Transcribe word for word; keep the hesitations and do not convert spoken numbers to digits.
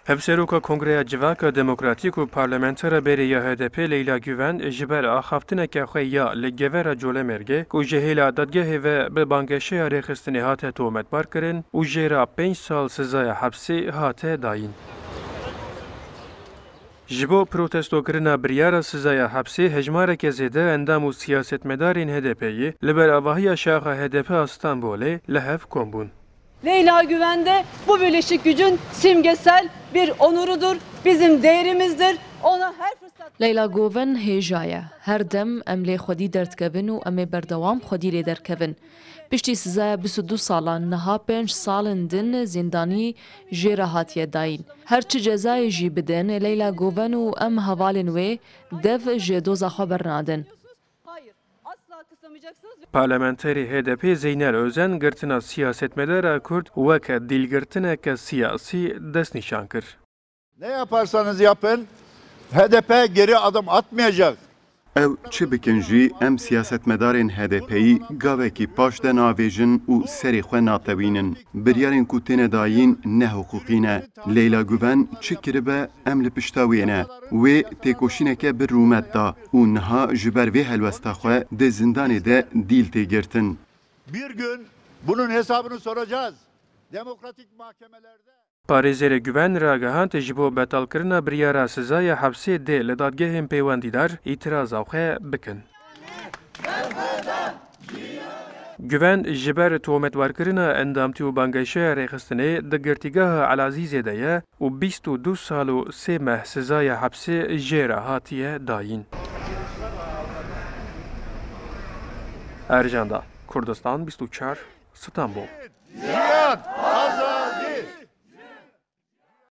Hevseroka Kongreya Civaka Demokratîk û parlamentera berê ya H D P Leyla Guven ji ber axaftineke xwe ya li Gevera Colemêrgê ku ji hêla dadgehê ve bi bangeşeya rêxistinê hate tometbar kirin û jê re pênc sal sizaya hepsê hate dayîn. Ji bo protestokirina biryara sizaya hepsê hejmareke zêde endam û siyasetmedarên H D P'yê li ber avahiya şaxa H D P a Stenbolê li hev kom bûn. Leyla Güven de bu birleşik gücün simgesel bir onurudur, bizim değerimizdir. Ona her fırsat Leyla Goven hêja ye. Her dem em lê xwedî derdikevin û em ê berdewam xwedî lê derkevin. Piştî sizaya bîst û du salan niha pênc salên din zîndanî jê re hatiye dayîn. Her çi cezayê jî bidin, Leyla Goven û em hevalên wê dev ji doza xwe bernadin. Hayır, asla kısamayacaksınız. Parlamenterê H D P Zeynel Özen girtina siyasetmedara Kurd weke dîlgirtineke siyasî destnîşan kir. Ne yaparsanız yapın, H D P geri adım atmayacak. Ew çi bikin jî, em siyasetmedarên H D P'yî gavekî paş de navêjin û serê xwe natewînin. Biryarên ku têne dayîn ne hiqûqî ne. Leyla Guven çi kiribe, em li pişta wê ne. Wê têkoşîneke bi rûmet da û niha ji ber vê helwesta xwe di zindanê de dîl tê girtin. Bir gün bunun hesabını soracağız. Demokratik mahkemelerde. Parêzerê Guven ragihand, ji bo betalkirina biryara sizaya hepsê dê li dadgehên pêwendîdar îtiraza xwe bikin. Guven ji ber tometbarkirina endamtî û bangeşeya rêxistinê di girtîgeha Elazîzê de ye û bîst û du sal û sê meh sizaya hepsê jê re hatiye dayîn. Erjanda Kurdistan bîst û çar, Stenbol.